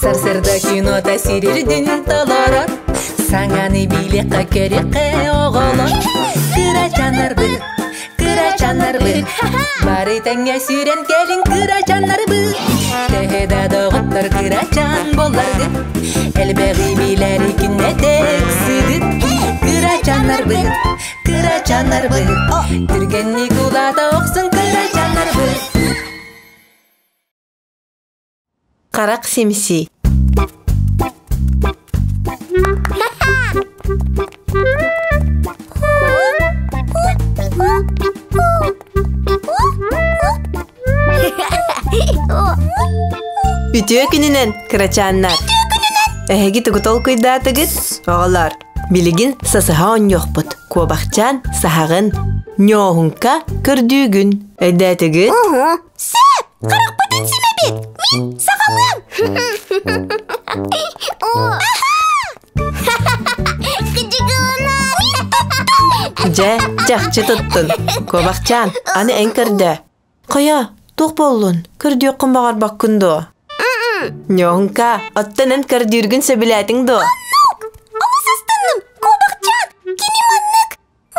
Сарсыарда кинота сирирдин толорор Саҥаны билиэххэ көрүөххэ оҕолор Кырачааннарбыт, кырачааннарбыт Бары тэҥҥэ сүүрэн кэлиҥ кырачааннарбыт Төһө да доҕоттор кырачаан буолларгыт Элбэҕи билэри күннэтэ ыксыгыт Кырачааннарбыт, кырачааннарбыт Түргэнник улаата охсун кырачааннарбыт Харах симси Үтүө күнүнэн, кырачааннар! Эһиги тугу толкуйдаатыгыт? Оҕолор, билигин сасыһа оонньуохпут. Куобахчаан саһаҕын, ньооһуҥка көрдүүгүн. Өйдөөтүгүт? Сөп! Харахпытын симэбит! Мин саҕалыам! Дьэ, чахчы туттун. Куобахчаан, аны эн көрдөө. Хайа, туох буоллун? Көрдүөххүн баҕарбаккын дуо? Ньоҥка, оттон эн көрдүүргүн сөбүлээтиҥ дуо? Оннук! Олус астынным! Куобахчаан, кини маннык!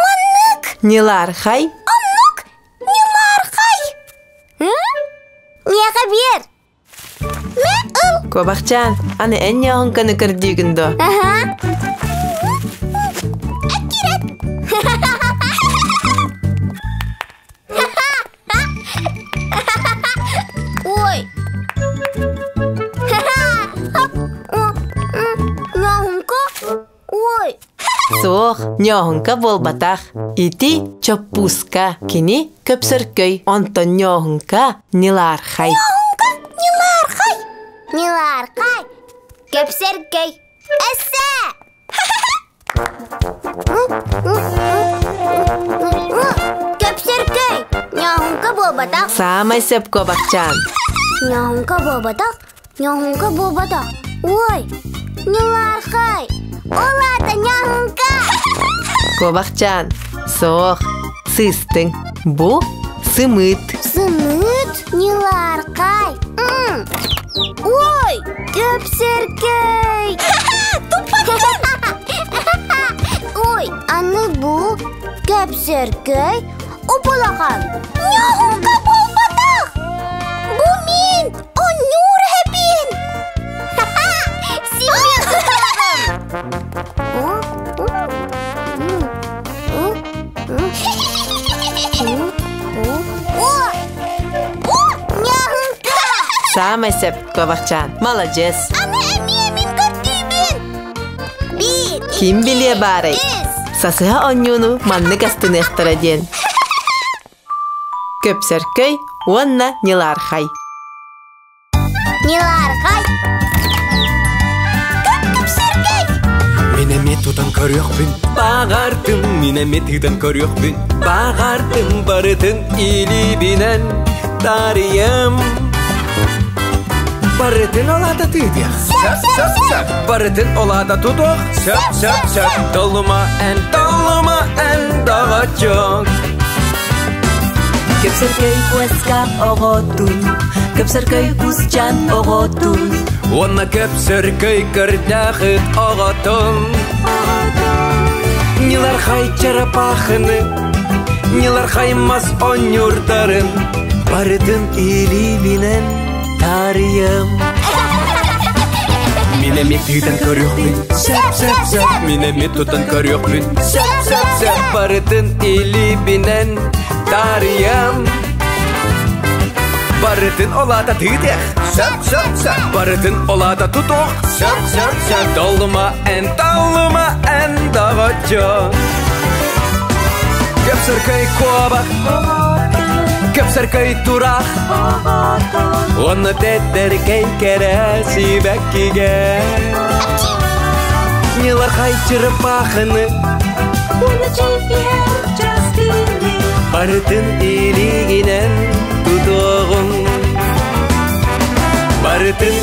Маннык! Ньылаархай? Оннук! Ньылаархай! Миэхэ биэр! Мэ ыл! Куобахчаан, аны эн ньооһуҥканы көрдүүгүн дуо? Аха. Эккирэт! Ой! Ньооһуҥка? Ой! Суох, ньооһуҥка буолбатах. Ити чоппууска. Кини көпсөркөй. Онтон ньооһуҥка ньылаархай. Ньооһуҥка ньылаархай! Ньылаархай! Көпсөркөй! Эссе! Көпсөркөй! Ньооһуҥка буолбатах. Саамай сөп куобахчаан. Ньооһуҥка буолбатах. Ньоһуҥка буолбатах. Ой, ньылаархай! Ол аата ньоһуҥка! Куобахчаан, суох, сыыстыҥ. Бу сымыыт. Сымыыт ньылаархай. Ой, көпсөркөй! Ой, аны бу көпсөркөй Уп-улахан! Ньоһуҥка буолбатах! Бу мин! Онньуур эһэбин! Симэн Саамай сөп, куобахчаан. Маладьыас. Аны эмиэ мин көрдүүбүн. Биир, Ким билиэ баарай? Сасыһа оонньууну маннык астыныахтара диэн. Көпсөркөй уонна Ньылаархай. Ньылаархай! Көп-көпсөркөй! Мин эмиэ тутан көрүөхпүн баҕардым, мин эмиэ тыытан көрүөхпүн баҕардым, барытын илиибинэн таарыйам. Барытын олаата тыытыах. Сөп, сөп, сөп. Барытын олаата тутуох. Сөп, сөп, сөп. Толума эн, толума эн доҕоччук. Көпсөркөй куоска оҕотун, көпсөркөй кусчан оҕотун. Уонна көпсөркөй көрдөөхүт оҕотун. Ньылархай чарапаахыны, ньылархай мас онньуурдарын барытын илиибинэн таарыйам. Мин эмиэ тыытан көрүөхпүн, сөп, сөп, сөп. Мин эмиэ тутан көрүөхпүн, сөп, сөп, сөп. Барытын илиибинэн таарыйам. Барытын олаата тыытыах, сөп, сөп, сөп. Барытын олаата тутуох, сөп, сөп, сөп. Толлума эн, толлума эн доҕоччуок. Көпсөркөй куобах, көпсөркөй тураах, уонна тэтэркэй кэрэ сибэккигэ. Ньылархай чырыпаахыны, барытын илиигинэн тутуоҕуҥ. Барытын